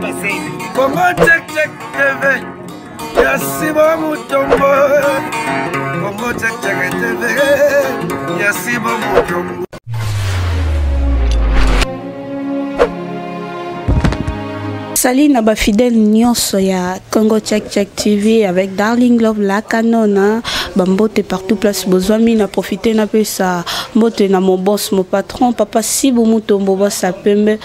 Congo Check Check TV ya Sibo Mutombo. Congo Check Check TV ya Sibo Mutombo. Salut na ba fidèle nyonso ya Congo Check Check TV avec Darling Love la canona ba mbote partout place bozwami na profiter na pesa mbote na mon boss mon patron papa Sibo Mutombo boss à pembe.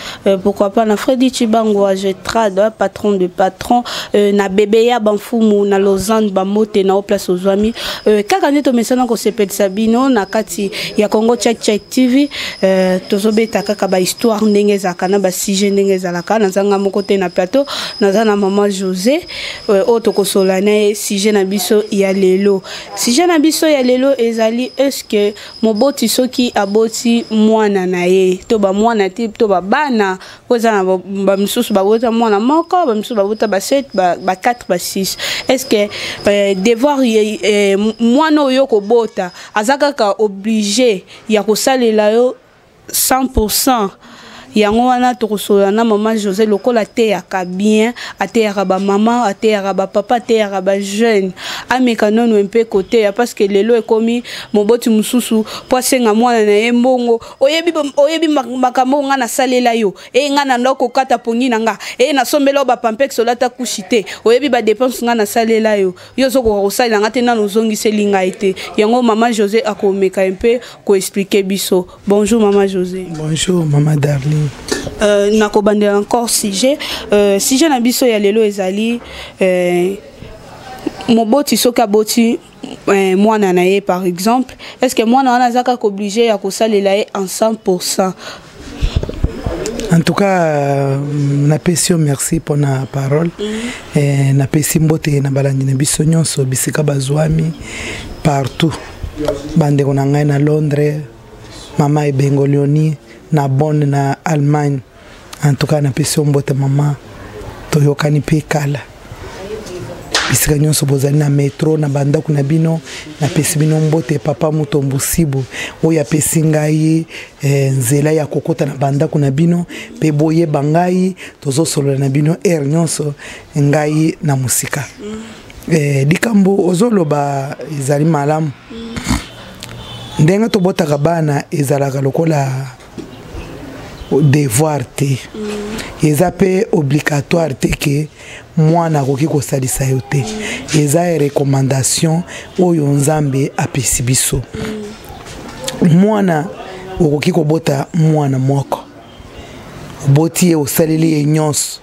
Pourquoi pas na Freddy Chibango je trad hein, patron de patron na bébé ya banfumu na Lausanne ba mbote na place ozwami kaka nde tomesana kosepelisa bino na kati ya Congo Check Check TV. Tozobeta kaka ba histoire ndenge ezalaka na ba sujet ndenge ezalaka. Nazanga moko te na plateau, naza na maman José oyo tokosola na ye sujet na biso ya lelo. Sujet na biso ya lelo ezali est-ce que moboti soki aboti mwana na ye to ba mwana te to ba bana, po eza na ba misusu babota mwana moko, ba misusu babota ba 7, ba 4, ba 6. Est-ce que devoir ye mwana oyo kobota aza kaka obligé ya kosalela yo 100%? Yango wana tokosola na mama José lokola ateyaka bien, ateyaka ba mama, ateyaka ba papa, ateyaka ba jeune. Ameka nono mpe koteya parce que lelo ekomi moboti mosusu po asenga mwana na ye mbongo. Oyebi makambo nga nasalela yo. E nga na ndako kata pongi na nga. E nasombela yo ba pampex olata kushi te. Oyebi ba dépense nga nasalela yo. Yo ozokoka kosalela nga te nano ozongiseli ngai te. Yango mama José akomeka mpe ko expliquer biso. Bonjour maman José. Bonjour maman Darling. Nakobandela encore sujet. Sujet na biso ya lelo ezali moboti soki aboti mwana na ye par exemple, est-ce que mwana wana azaka obligé ya kosalela ye en 100%? En tout cas, napesi yo merci pour la parole. Napesi mbote na balandi na biso nyonso bisika bazwami partout. Bandeko na ngai na Londres, mama Ebengo Leonie na Bonn na Allemagne. En tout cas, napesi yo mbote mama, toyokani pe kala. Bisika nyonso bozali na metro na bandako na bino, napesi bino mbote. Papa Mutombo Sibo oyo apesi ngai nzela ya kokota na bandako na bino pe boyeba ngai, tozosolola na bino heure nyonso ngai na mosika. Likambo ozoloba ezali malamu. Ndenge tobotaka bana ezalaka lokola devoir te. Eza pe obligatoire te ke mwana akoki kosalisa yo te. Eza recommandation oyo Nzambe apesi biso. Mwana okoki kobota mwana moko, oboti ye, osaleli ye nyonso,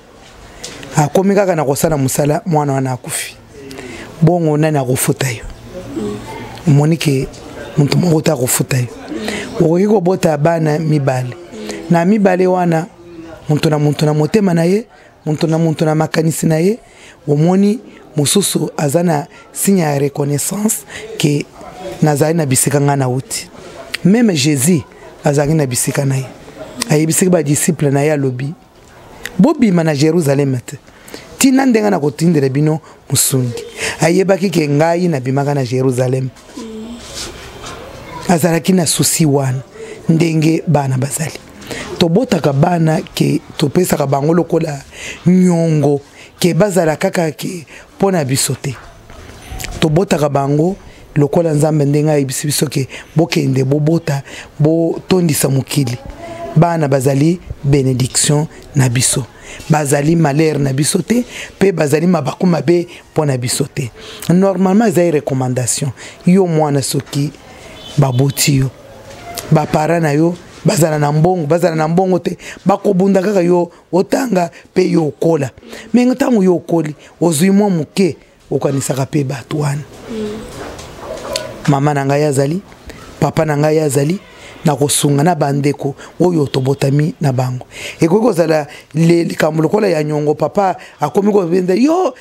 akomi kaka na kosala mosala, mwana wana akufi. Bongo nani akofuta yo? Omoni ke moto moko te akofuta yo. Okoki kobota bana mibale, na mibale wana moto na moto na motema na ye, moto na moto na makanisi na ye. Omoni mosusu aza na signe ya reconnaissance ke nazali na bisika ngai nauti. Même Jésus azalaki na bisika na ye, ayebisaki ba disciple na ye, alobi bobima na Jérusalem te tina ndenge na kotindela bino mosungi. Ayebaki ke ngai nabimaka na Jérusalem, azalaki na souci wana ndenge bana bazali. Tobotaka bana ke topesaka bango lokola nyongo ke bazala kaka ke mpo na biso te. Tobotaka bango lokola Nzambe ndenge ayebisi biso ke bokende bobota botondisa mokili. Bana bazali bénédiction na biso, bazali malheur na biso te, pe bazali mabaku mabe mpo na biso te. Normalement ezali recommandation yo mwana soki baboti yo, ba parents na yo bazala na mbongo, bazala na mbongo te, bakobunda kaka yo otanga pe yo okola. Mais ntango yo okoli ozwi mwa moke, okanisaka pe bato wana. Mama na ngai azali, papa na ngai azali, na kosunga na bandeko oyo tobotami na bango. Ekoki kozala likambo lokola ya nyongo, papa akomi kobenda yo,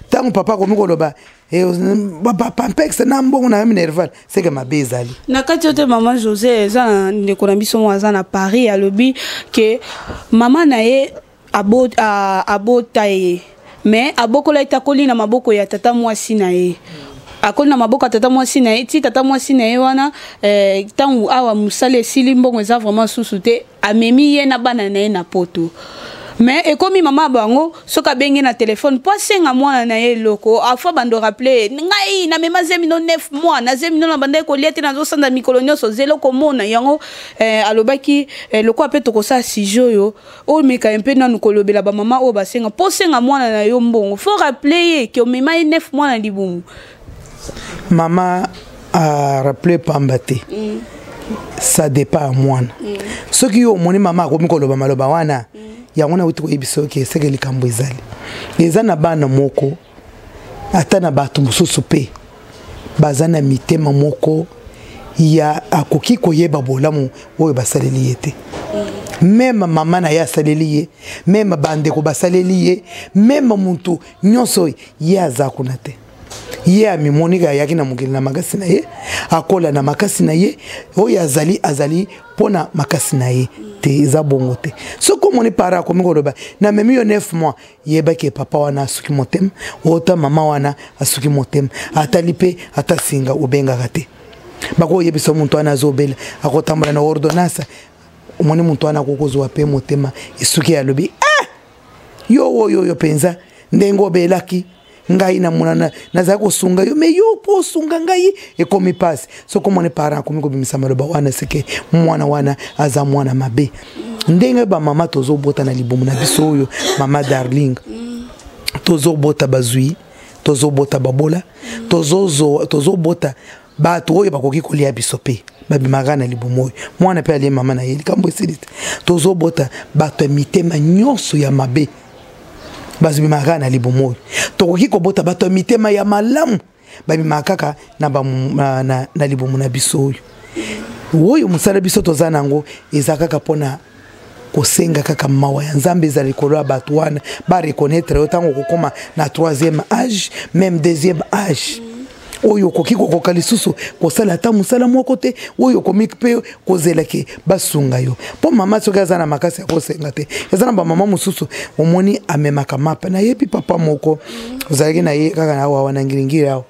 ntango papa akomi koloba, pampex na mbongo na yo minerval, c'est que mabe ezali. Na kati oyo te, mama José, eza na ndeko na biso moko aza na Paris, alobi ke mama na ye abota ye, mais abokola ye takoli na maboko ya tata mwasi na ye. Akoli na maboko ya tata mwasi na ye, ti tata mwasi na ye wana ntango awa mosala esili, mbongo eza vraiment susu te, amemi ye na bana na ye na poto. Mais ekomi mama bango soki abengi na telefone mpo asenga mwana na ye eloko, afa bando rappeler ngai namema zemi no 9 mois, na zemi no na bandaki kolia te, nazosanda mikolo nyonso, zela okomona yango. Alobaki lokola mpe tokosala sujet oyo, omeka mpe nanu kolobela bamama oyo basenga mpo osenga mwana na yo mbongo, faut rappeler ye ke omema ye 9 mois na libumu. Mama arappeler pamba te. Ça dépend ya mwana. Soki yo omoni mama akomi koloba maloba wana, yango nauti koyebisa oke eseke likambo ezali, eza na bana moko, ata na bato mosusu mpe baza na mitema moko ya akoki koyeba bolamu oyo basaleli ye te. Même mama na ye asaleli ye, même bandeko basaleli ye, même mutu nyonso, ye aza kuna te. Ye amimonika ayaki na mokili na makasi na ye, akola na makasi na ye, oyo azali azali mpo na makasi na ye te. Eza bongo te. Soki omoni para akomi koloba namemi yo 9 mois, yebaki papa wana asuki motema, ota mama wana asuki motema, atali mpe ata singa obengaka te. Bakoyebisa moto wana azobela, akotambola na ordonnance. Omoni moto wana akokozwa mpe motema esuki, alobi: "Ah, yo oyo oyo mpenza ndenge obelaki ngai namona nazali kosunga yo, mais yo mpo osunga ngai ekomi mpasi." Soki omoni parent akomi kobimisa maloba wana, seke mwana wana aza mwana mabe. Ndenge bamama tozobota na libumu na biso oyo, mama Darling, tozobota bazwi, tozobota babola, tozobota bato oyo bakoki kolia biso mpe babimaka na libumu oyo. Mwana mpe alie mama na ye, likambo esili te. Tozobota bato ya mitema nyonso ya mabe bazobimaka na libumu oyo. Tokoki kobota bato ya mitema ya malamu, babimaka kaka na libumu na biso oyo. Oyo mosala biso toza nango eza kaka mpona kosenga kaka mawa ya Nzambe eza likolo ya bato wana, bareconnaître yo ntango okokóma na troisième âge, même deuxième âge, oyo okoki kokoka lisusu kosala ata mosala moko te, oyo okomi mpe kozela ke basunga yo. Mpo mama soki aza na makasi ya kosenga te, eza na bamama mosusu omoni amemaka mapa. Nayebi papa moko, ozalaki na ye kaka na awa wana Ngiringiri awa.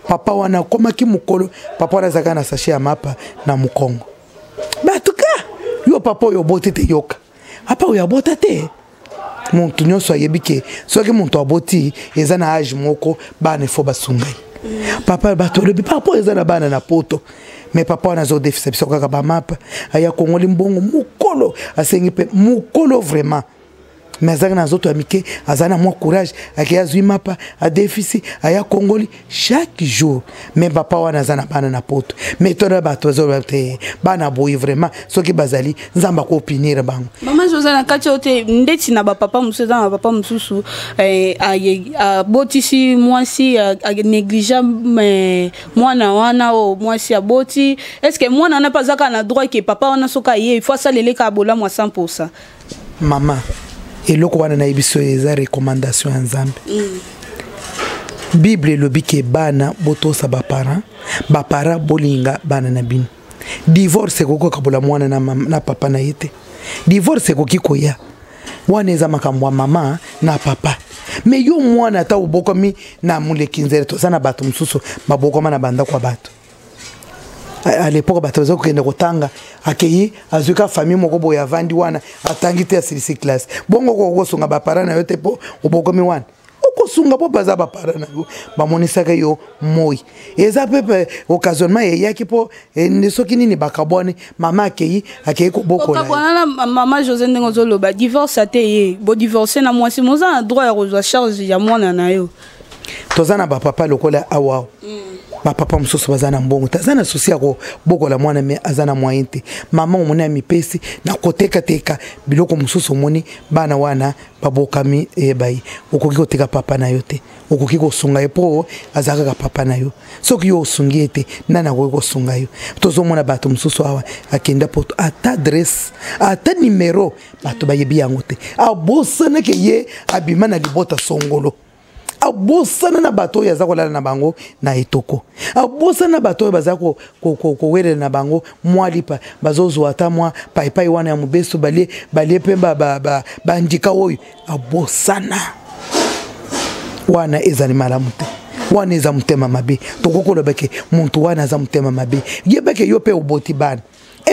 Papa wana akomaki mokolo, papa wana azalaka na sachet ya mapa na mokongo. Batuka yo papa oyo oboti te, yoka, papa oyo abota te. Moto nyonso ayebi ke soki moto aboti, eza na âge moko bana efo basunga ye. Papa, bato olobi papa oyo eza na bana na Poto, mais papa wana azodefisa biso kaka bamapa. Aya kongoli mbongo mokolo asengi mpe mokolo vraiment, mais azalaki na nzoto ya mike, azali na mwa courage, akei azwi mapa, adefisi, aya kongoli chaque jour. Mais papa wana aza na bana na Poto, mais tona bato bazoloba te bana boye vraiment soki bazali, Nzambe akopunir bango. Mama oza na kati oyo te, ndeti na bapapa mosusu, eza na bapapa mosusu abotisi mwasi, anéglige mwana wana oyo mwasi aboti. Est ce que mwana wana mpe aza kaka na droit ke papa wana soki aye, il faut asalele kaka bolamu ya 100? Mama, eloko wana nayebi so eza recommandation ya Nzambe. Bible elobi ke bana botosa baparent, baparent bolinga bana na bino. Divorce ekoki kokabola mwana na papa na ye te. Divorce ekoki koya wana, eza makambo ya mama na papa. Mais yo mwana, ata obokomi na moleki nzela, toza na bato mosusu babokoma na bandako ya bato. À l'époque bato baza kokende kotanga, akei azwi ka famille moko boye, avandi wana, atangi te, asilisi classe. Bongo okokosunga baparent na yo te mpo obokomi wana? Okosunga mpo baza baparent na yo, bamonisaka yo moi. Eza mpe occasionnement eyaki mpo soki nini bakabwani, mama akei kobokola. Kokabwana na mama José, ndenge ozoloba divorce ate ye bodivorce na mwasi, moza na droit ya kozwa charge ya mwana na yo. Toza na bapapa lokola awa, bapapa mosusu baza na mbongo te, aza na souci ya kobokola mwana, mais aza na moyen te. Mama omoni amipesi na kotekateka biloko mosusu, omoni bana wana babokami, eyeba ye. Okoki koteka papa na yo te, okoki kosunga ye mpo aza kaka papa na yo. Soki yo osungi ye te, nani akoki kosunga yo? Tozomona bato mosusu awa akenda Poto, ata adresse, ata numero bato bayebi yango te. Abosanaki ye abima na libota songolo, abosana na bato oyo aza kolala na bango na etoko, abosana na bato oyo baza kowelela na bango mwa lipa, bazozwa ata mwa paipai wana ya mobeso, balie balie mpe bandika oyo abosana wana. Ezali malamu te, wana eza motema mabe. Tokoki koloba ke moto wana aza motema mabe. Yebake yo mpe oboti bana.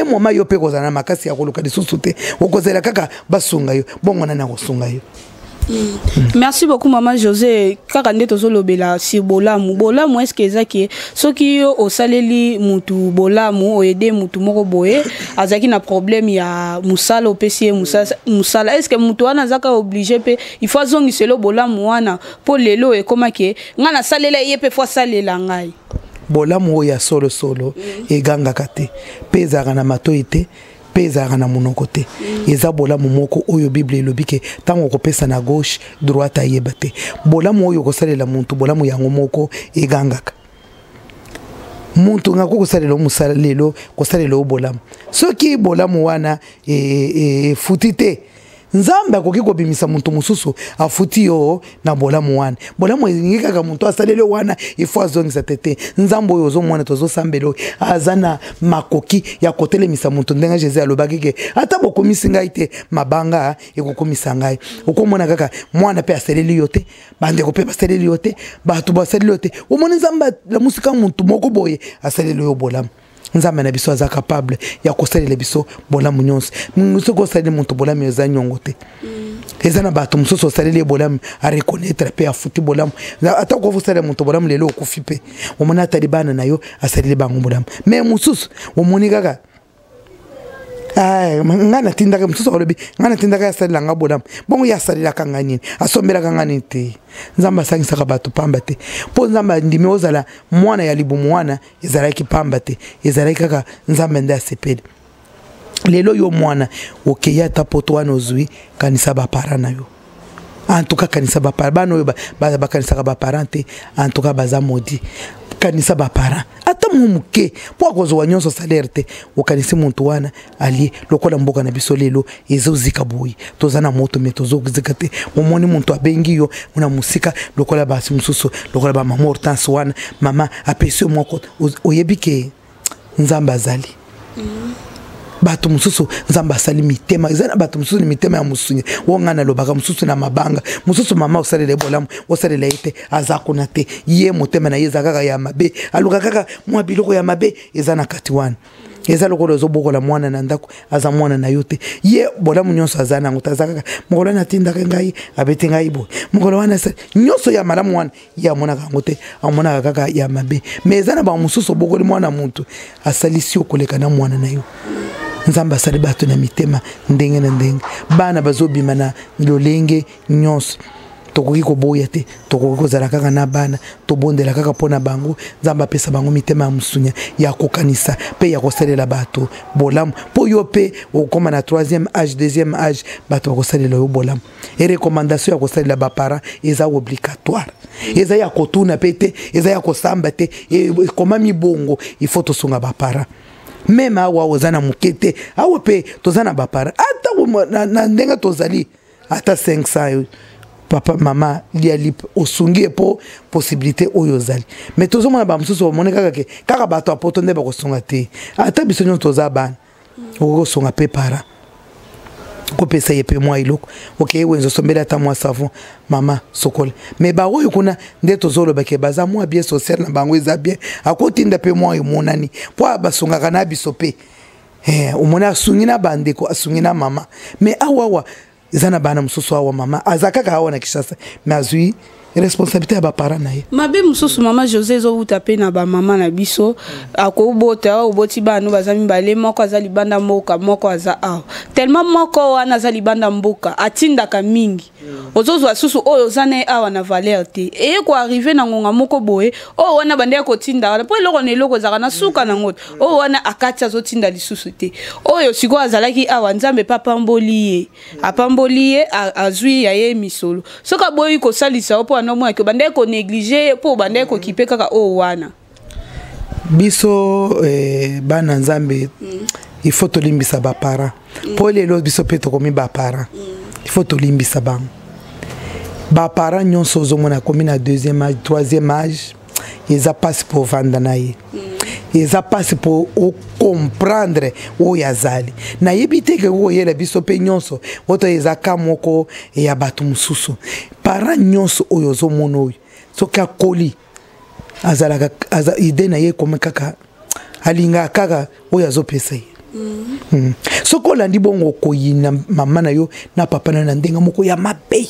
Un moment yo mpe kozala na makasi ya koluka lisusu te, okozela kaka basunga yo, bongo nani akosunga yo? Merci beaucoup, Mama José. Kaka nde tozolobela sur bolamu. Bolamu, est ce que eza ke soki yo osaleli mutu bolamu, oaider mutu moko boye azalaki na problème ya mosala, opesi ye mosala, est ce que mutu wana azaka obligé mpe il faut azongisela bolamu wana, mpo lelo ekomaki ngai nasalela ye mpe faut asalela ngai? Bolamu oyo ya solosolo egangaka te, mpe ezalaka na matoi te, mpe ezalaka na monoko te. Eza bolamu moko oyo Bible elobi ke ntango okopesa na gauche, droite ayeba te. Bolamu oyo okosalela motu, bolamu yango moko egangaka. Muntu nga kosalela mosala lelo, kosalela yo bolamu, soki bolamu wana efuti te, Nzambe akoki kobimisa moto mosusu afuti yo na bolamu wana. Bolamu elingi kaka moto asaleli wana ifo azongisa te te. Nzambe oyo ozomona, tozosambela oyo, aza na makoki ya kotelemisa moto, ndenge Jésus alobaki ke ata bokomisi ngai te, mabanga ekokomisa ngai. Okomona kaka mwana mpe asaleli yo te, bandeko mpe basaleli yo te, bato basaleli yo te, omoni Nzambe alamusika motu moko boye asaleli yo bolamu. Nzambe na biso aza capable ya kosalela biso bolamu nyonso. Soki osaleli moto bolamu, eza nyongo te. Eza na bato mosusu osaleli ye bolamu, areconnaître mpe afuti bolamu. Ata okoki kosalela moto bolamu lelo, okufi mpe, omoni atali bana na yo, asaleli bango bolamu. Mais mosusu omoni kaka ngai natindaka, mosusu alobi ngai natindaka, asalela nga bolamu, bongo ye asalelaka ngai nini? Asombelaka ngai nini? Te, Nzambe asangisaka bato pamba te, mpo Nzambe andimi ozala mwana ya libumu wana, ezalaki pamba te, ezalaki kaka Nzambe nde asepeli. Lelo yo mwana okei ata poto wana, ozwi, kanisa baparent na yo. En tout cas, kanisa baparent. Bana oyo bakanisaka baparent te, en tout cas baza maudit. Kanisa baparent ata mwa moke, mpo akozwa nyonso salaire te. Okanisi motu wana alie. Lokola mboka na biso lelo ezozika boye, toza na moto mais tozozika te. Omoni moto abengi yo na mosika, lokola basi mosusu, lokola bamama Hortense wana, mama apesi yo moko, oyebi ke Nzambe azali. Bato mosusu Nzambe asali mitema, eza na bato mosusu na mitema ya mosuni oyo ngai nalobaka, mosusu na mabanga. Mosusu mama osalela ye bolamu, osalela ye te, aza kuna te. Ye motema na ye eza kaka ya mabe, aluka kaka mwa biloko ya mabe eza na kati wana. Eza lokola ozobokola mwana na ndako, aza mwana na yo te. Ye bolamu nyonso aza nango te, aza kaka mokolo wana atindaka ngai, abeti ngai boye, mokolo wana nyonso ya malamu wana ye amonaka yango te, amonaka kaka ya mabe. Mais eza na bamosusu obokoli mwana motu, asalisi yo koleka na mwana na yo. Nzambe asali bato na mitema ndenge na ndenge, bana bazobima na lolenge nyonso. Tokoki koboya te, tokoki kozala kaka na bana, tobondela kaka mpo na bango, Nzambe apesa bango mitema ya mosunya ya kokanisa mpe ya kosalela bato bolamu. Mpo yo mpe okóma na troisième âge, deuxième âge, bato bakosalela yo bolamu. E recommandation ya kosalela baparent eza obligatoire, eza ya kotuna mpe te, eza ya kosamba te, ekomami bongo. Il faut tosunga baparent. Même awa oza na moke te, awa mpe toza na baparent, ata na ndenge tozali, ata 500, papa, mama, lia lipe, osungi ye mpo possibilité oyo ozali. Mais tozomona bamosusu bamoni kaka ke kaka bato ya poto nde bakosunga te. Ata biso nyonso toza bana, okoki kosunga mpe parent, kopesa ye mpe mwa eloko. Okei wenze, osombeli ata mwa savon, mama sokola. Mais baoyo kuna nde tozoloba ke baza mwa bien, social na bango eza bien, akotinda mpe mwa emonani mpo basungaka na biso mpe. Omoni asungi na bandeko, asungi na mama. Mais awawa eza na bana mosusu awa, mama aza kaka awa na Kinshasa, mais azwi responsabilité ya baparent na ye. Mabe mosusu, Mama José, ezowuta mpe na bamama na biso. Akobota, oboti bana baza mibale, moko aza libanda mboka, moko aza awa. Tellement moko wana aza libanda mboka atindaka mingi, ozozwa susu oyo oza na ye awa na valeur te. Eye koarriver na ngonga moko boye, oyo wana bandeki kotinda wana, mpo eloko na eloko ezalaka na suka nango, oyo wana akati, azotinda lisusu te. Oyo sikoyo azalaki awa, Nzambe mpe apamboli ye, apamboli ye, azwi ya ye misolo. Soki aboyi kosalisa yo, mpo wana omonaki obandaki konégliger ye, mpo obandaki kokipe kaka oyo wana. Biso bana Nzambe, il faut tolimbisa baparent, mpo lelo biso mpe tokomi baparent. Il faut tolimbisa bango. Baparent nyonso ozomona akomi na deuxième âge, troisième âge, eza mpasi mpo ovanda na ye, eza mpasi mpo ocomprendre oyo azali. Nayebi te ke koyela biso mpe nyonso oto eza ka moko ya bato mosusu. Parent nyonso oyo ozomona oyo, soki akoli, azalaka aza idée na ye ekomi kaka alingaka kaka oyo azopesa ye. Soki olandi bongo, okoyina mama na yo na papa na yo na ndenge moko ya mabe.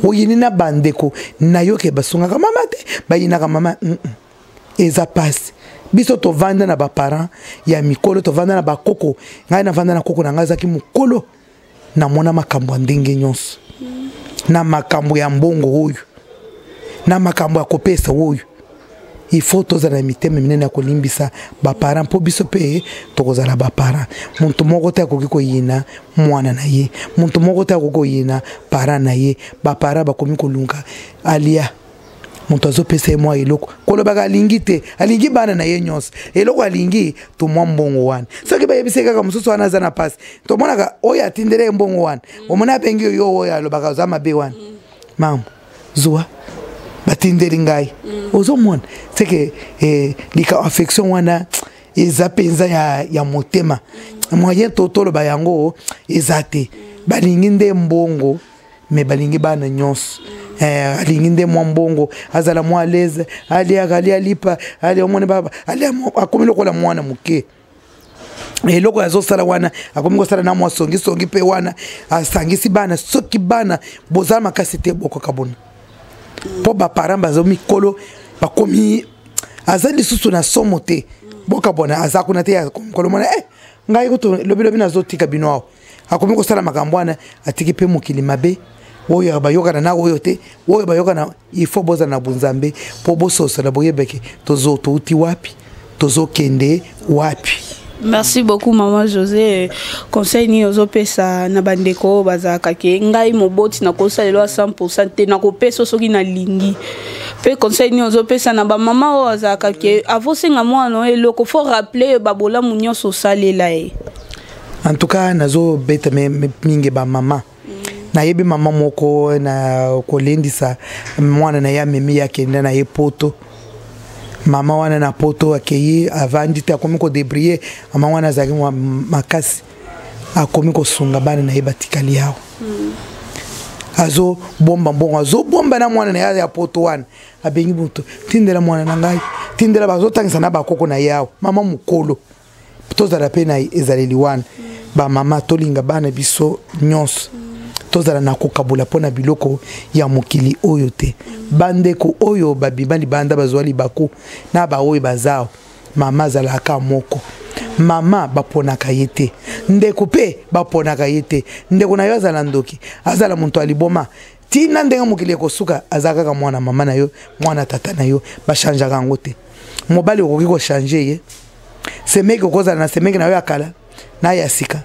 Oyini na bandeko na yo ke basungaka mama te, bayinaka mama. Eza pasi. Biso tovanda na baparent ya mikolo, tovanda na bakoko. Ngai navanda na koko na ngai, azalaki mokolo. Namona makambo ya ndenge nyonso, na makambo ya mbongo oyo, na makambo ya kopesa oyo. Il faut tozala na mitema minene ya kolimbisa baparent, mpo biso mpe tokozala baparent. Moto moko te akoki koyina mwana na ye, moto moko te akoki koyina parent na ye. Baparent bakomi kolunga alia, moto azopesa ye mwa eloko, kolobaka alingi te, alingi bana na ye nyonso. Eloko alingi to mwa mbongo wana, soki bayebisi ye kaka mosusu wana aza na mpasi, tomonaka oyo atindela ye mbongo wana. Omoni, abengi yo, oyo alobaka oza mabe wana. Mama, zuwa, batindeli ngai. Ozomona seke lika affection wana eza mpenza ya motema. Moyen to toloba yango eza te. Balingi nde mbongo, me balingi bana nyonso. Alingi nde mwa mbongo, azala mwa à l'aise, aliaka, alia lipa, alia. Omoni, baba alia, akomi lokola mwana moke. Eloko azosala wana, akomi kosala na mwa songisongi mpe wana asangisi bana. Soki bana bozala makasi te, bokoka bona, mpo baparent baza mikolo, bakomi, aza lisusu na somo te. Bokabona, aza kuna te. Mokolo mona ngai kutu lobilobi nazotika bino awa. Akomi kosala makambo wana, atiki mpe mokili mabe. Oyo bayokana na oyo te, oyo bayokana. Il faut bozala na bonzambe mpo bososola, boyebeke tozo touti wapi, tozokende wapi. Merci beaucoup, Maman José. Conseil nini ozopesa na bandeko oyo bazalaka ke ngai moboti nakosalela 100 te, nakopesa soki nalingi? Mpe conseil nini ozopesa na bamama oyo azalaka ke avosenga mwana oyo eloko, faut rappeler babolamu nyonso osalela ye? En tout cas, nazobeta mingi bamama. Nayebi mama moko na kolendisa mwana na ye, amemi ye, akende na ye Poto. Mama wana na Poto akei, avandi te, akomi kodébrouiller. Mama wana azalaki mwa makasi, akomi kosunga bana na ye batikali awa. Azobomba mbongo, azobomba na mwana na ye ya Poto wana. Abengi moto, tindela mwana na ngai, tindela. Bazotangisa na bakoko na ye awa. Mama mokolo, tozala mpe na ezaleli wana. Bamama, tolinga bana biso nyonso, tozala na kokabola mpo na biloko ya mokili oyo te. Bandeko oyo babima libanda, bazwa libaku na baoyo baza. Mama azalaka moko, mama baponaka ye te, ndeko mpe baponaka ye te. Ndeko na yo azala ndoki, azala moto ya liboma, ntina ndenge mokili ekosuka, aza kaka mwana mama na yo, mwana tata na yo. Bachangeaka yango te. Mobali okoki kochanger ye, semeki okozala na semeki na yo ya kala na ya sika,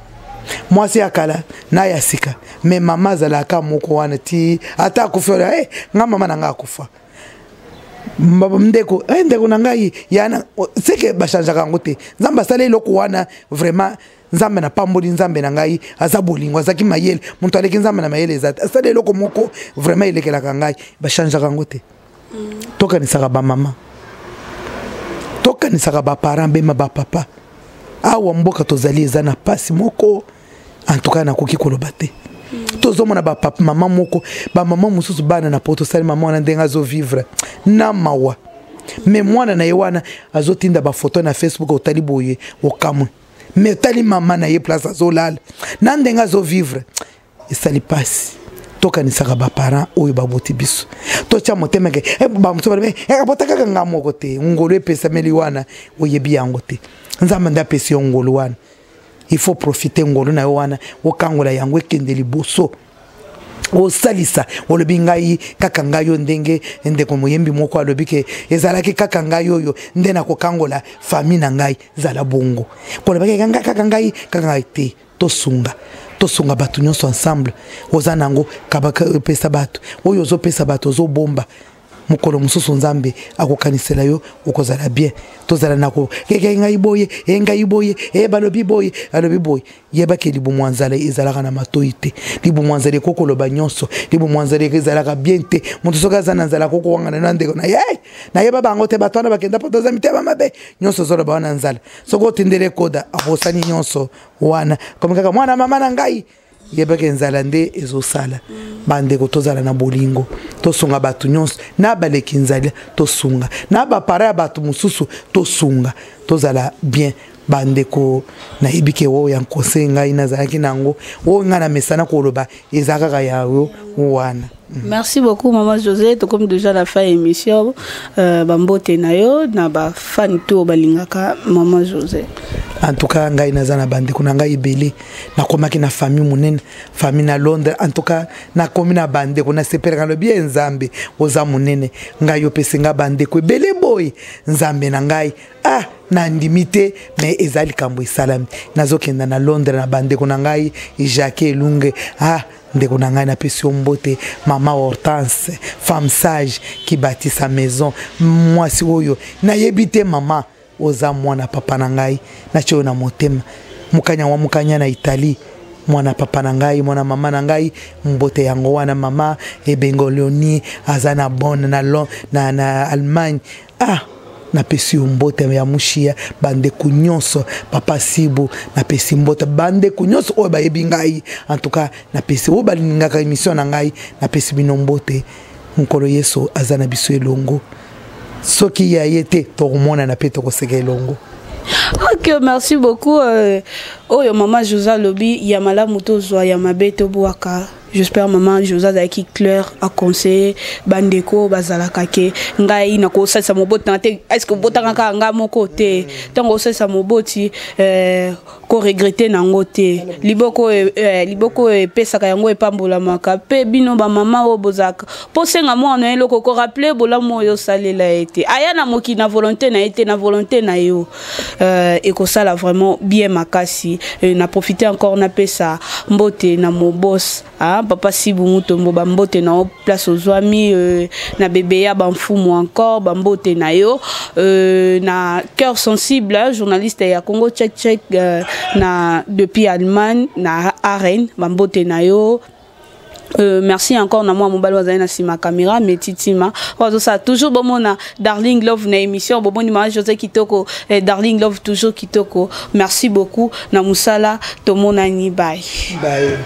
mwasi ya kala na ya sika, me mama azalaka moko wana ti ata akufi. Oyo nga mama na nga akufa, ndeko, ndeko na ngai yana seke, bachangeaka yango te. Nzambe asala eloko wana vraiment. Nzambe napamboli, Nzambe na ngai aza bolingo, azalaki mayele. Moto aleki Nzambe na mayele eza te. Asala eloko moko vraiment elekelaka ngai, bachangeaka yango te. Tokanisaka bamama, tokanisaka baparent, bema bapapa. Awa mboka tozali eza na pasi moko, en tout cas nakoki koloba te. Tozomona bapapa, mama moko, bamama mosusu, bana na Poto. Osali mama wana ndenge azovivre na mawa, me mwana na ye wana azotinda bafoto na Facebook. Otali boye, okamwe, me otali mama na ye place azolala na ndenge azovivre, esali mpasi. Tokanisaka baparent oyo baboti biso, totya motema ke bamosusu balobi abota kaka nga moko te. Ngolu epesameli wana, oyebi yango te. Nzambe nde apesi yo ngolu wana, il faut profiter ngolu na yo wana, okangola yango, ekende liboso, osalisa. Olobi ngai kaka ngai oyo, ndenge ndeko moyembi moko alobi ke ezalaki kaka ngai oyo nde nakokangola famille na ngai. Zala bongo, kolobaki ngai kaka ngai, kaka ngai te. Tosunga, tosunga bato nyonso ensemble. Oza nango, kabaka, epesa bato. Oyo ozopesa bato, ozobomba, mokolo mosusu Nzambe akokanisela yo, okozala bien. Tozala na ko keke ngai boye, e ngai boye, e balobi boye, alobi boye. Yebaki libumu ya nzala ezalaka na matoi te. Libumu ya nzala ekoki koloba nyonso. Libumu ya nzala ezalaka bien te. Moto soki aza na nzala, akoki kowangana na ndeko na ye: nayeba bango te, bato wana bakenda mpo toza mitema mabe. Nyonso ozoloba wana, nzala soki otindeli ekoda, abosani nyonso wana, komi kaka mwana mama na ngai. Yebaki nzala nde ezosala. Bandeko, tozala na bolingo, tosunga bato nyonso, na baleki nzala tosunga, na bapara ya bato mosusu tosunga, tozala bien. Bandeko, nayebi ke oyo ya conseil ngai nazalaki na yango, oyo ngai namesana koloba, eza kaka ya yo wana. Merci beaucoup, Maman José. Comme déjà la fin émission, bambote na yo, na ba fan tout balingaka Maman José. En tout cas, ngai naza na bandeko na ngai ebele. Nakomaki na famille monene, famille na Londres. En tout cas, nakomi na bandeko, nasepelaka, lobi ye Nzambe oza monene. Ngai opesi nga bandeko ebele boye, Nzambe na ngai. Ah, nandimi te, mais eza likambo esalami. Nazokenda na Londres na bandeko na ngai Jacques Elunge. Ah, ndeko na ngai, napesi yo mbote. Mama Hortense, femme sage qui bâtit sa maison, mwasi oyo nayebi te. Mama, oza mwana papa na ngai, natie oyo na motema. Mokanya wa mokanya na Italie, mwana papa na ngai, mwana mama na ngai, mbote yango wana. Mama Ebengo Leoni aza na Bonne na Allemagne. Ah, napesi yo mbote ya mushia. Bandeko nyonso, papa Sibo, napesi mbote. Bandeko nyonso oyo bayebi ngai, en tout cas napesi, oyo balingaka émission na ngai, napesi bino mbote. Nkolo Yesu aza na biso elongo. Soki ya ye te, tokomonana mpe tokoseka elongo. Ok, merci beaucoup. Oyo Mama José alobi ya malamu tozwa, ya mabe tobwaka. J'espère Maman José azalaki clair aconseiller bandeko bazalaka ke ngai nakosalisa moboti na te. Est ce que obotaka kaka ngai moko te? Ntango osalisa moboti, koregretter nango te. Liboko liboko oyo epesaka yango epambolamaka. Mpe bino bamama oyo bozalaka mpo senga mwana eloko, korappeler bolamu oyo osalela ye te, aya na mokili na volonté na ye te, na volonté na yo, ekosala vraiment bien makasi. Na profite encore napesa mbote na mobos, ah, papa Sibu Mutombo, bambote na yo place ozwami, na bebe ya bamfumu, encore bambote na yo, na cœur sensible, journaliste ya Congo Check Check, na depuis Allemagne na Arène, bambote na yo. Merci encore na mwa mobali wazali na nsima caméra Metitima oyo azosala toujours bomona Darling Love na émission. Bomoni Mama José kitoko, Darling Love toujours kitoko. Merci beaucoup na mosala. Tomonani, bye. Bye.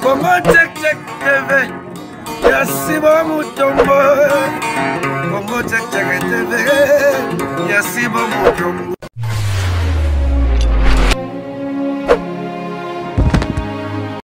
Congo Check Check TV ya Sibo Mutombo. Congo Check Check TV ya Sibo Mutombo.